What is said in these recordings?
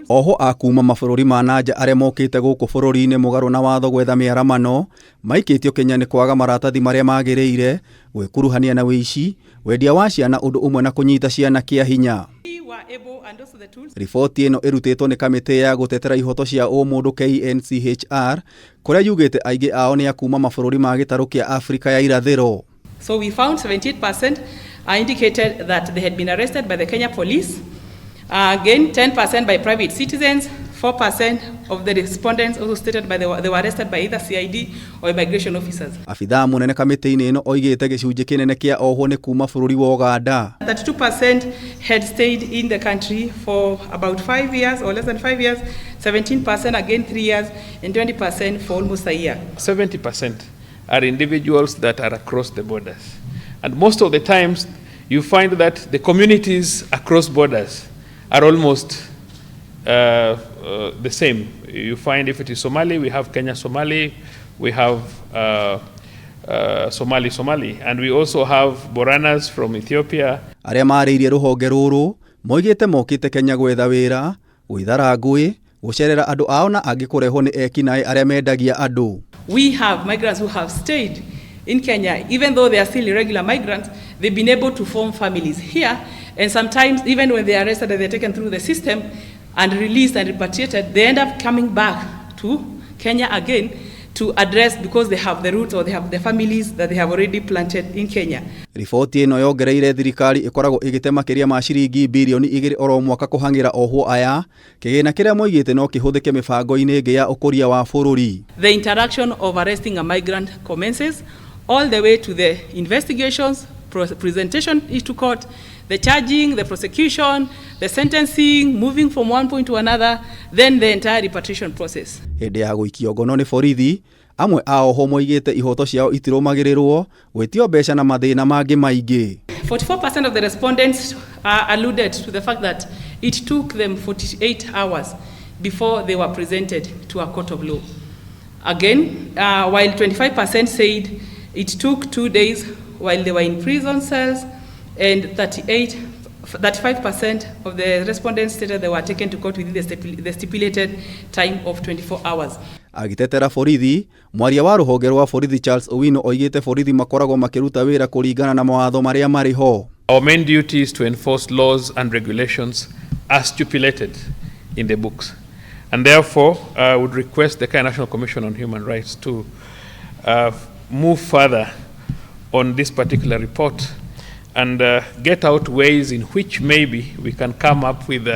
Ohwo a kuma mabũrũri ma na nja arĩa mokĩte gũkũ bũrũri-inĩ mũgarũ na watho gwetha mĩaramano maikĩtio Kenya nĩ kwaga maratathi marĩa magĩrĩire, gwĩkuruhania na wĩici, wendia wa ciana ũndũ ũmwe na kũnyita ciana kĩa hinya. Riboti ĩno ĩrutĩtwo nĩ kamĩtĩ ya gũtetera ihoto cia ũmũndũ KNCHR kũrĩa yugĩte aingĩ ao nĩ a kuma mabũrũri ma gĩtarũ kĩa Afrika ya irathĩro. So we found 78% indicated that they had been arrested by the Kenya police. Again, 10% by private citizens, 4% of the respondents also stated they were arrested by either CID or immigration officers. Abithaa mũnene kamĩtĩ-inĩ ĩno oigĩte gĩcunjĩ kĩnene kĩa ohwo nĩ kuma bũrũri wa Uganda. 32% had stayed in the country for about 5 years or less than 5 years, 17% again 3 years, and 20% for almost a year. 70% are individuals that are across the borders. And most of the times, you find that the communities across borders are almost the same. You find if it is Somali, we have Kenya Somali, we have Somali Somali, and we also have Boranas from Ethiopia. Arĩa marĩirie rũhonge rũrũ moigĩte mokĩte Kenya gwetha wĩra, gwĩthara ngũĩ, gũcerera andũ ao na angĩ kũrehwo nĩ ekinaĩ arĩa mendagia andũ. We have migrants who have stayed in Kenya, even though they are still irregular migrants, they've been able to form families here, and sometimes even when they are arrested and they're taken through the system and released and repatriated, they end up coming back to Kenya again to address because they have the roots or they have the families that they have already planted in Kenya. Riboti ĩno yongereire thirikari ĩkoragwo ĩgĩte makĩria ma ciringi birioni 2 oro mwaka kũhang'ĩra ohwo aya, kĩgĩna kĩrĩa moigĩte no kĩhũthĩke mĩbango-inĩ ĩngĩ ya ũkũria wa bũrũri. The interaction of arresting a migrant commences all the way to the investigations, presentation to court, the charging, the prosecution, the sentencing, moving from one point to another, then the entire repatriation process. Hĩndĩ ya gũikio ngono nĩ borithi, amwe a ohwo moigĩte ihoto ciao itirũmagĩrĩrwo, gwĩtio mbeca na mathĩna mangĩ maingĩ. 44% of the respondents alluded to the fact that it took them 48 hours before they were presented to a court of law. Again, while 25% said it took 2 days while they were in prison cells, and 35% of the respondents stated they were taken to court within the stipulated time of 24 hours. Agĩtetera borithi, mwaria wa rũhonge rwa borithi Charles Owino oigĩte borithi makoragwo makĩruta wĩra kũringana na mawatho marĩa marĩ ho. Our main duty is to enforce laws and regulations as stipulated in the books. And therefore, I would request the Kenya National Commission on Human Rights to move further on this particular report and get out ways in which maybe we can come up with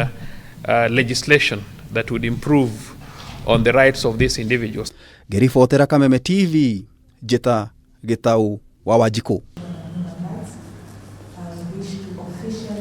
legislation that would improve on the rights of these individuals. Ngĩribotera Kameme TV, Njĩta Gĩtau wa Wanjikũ.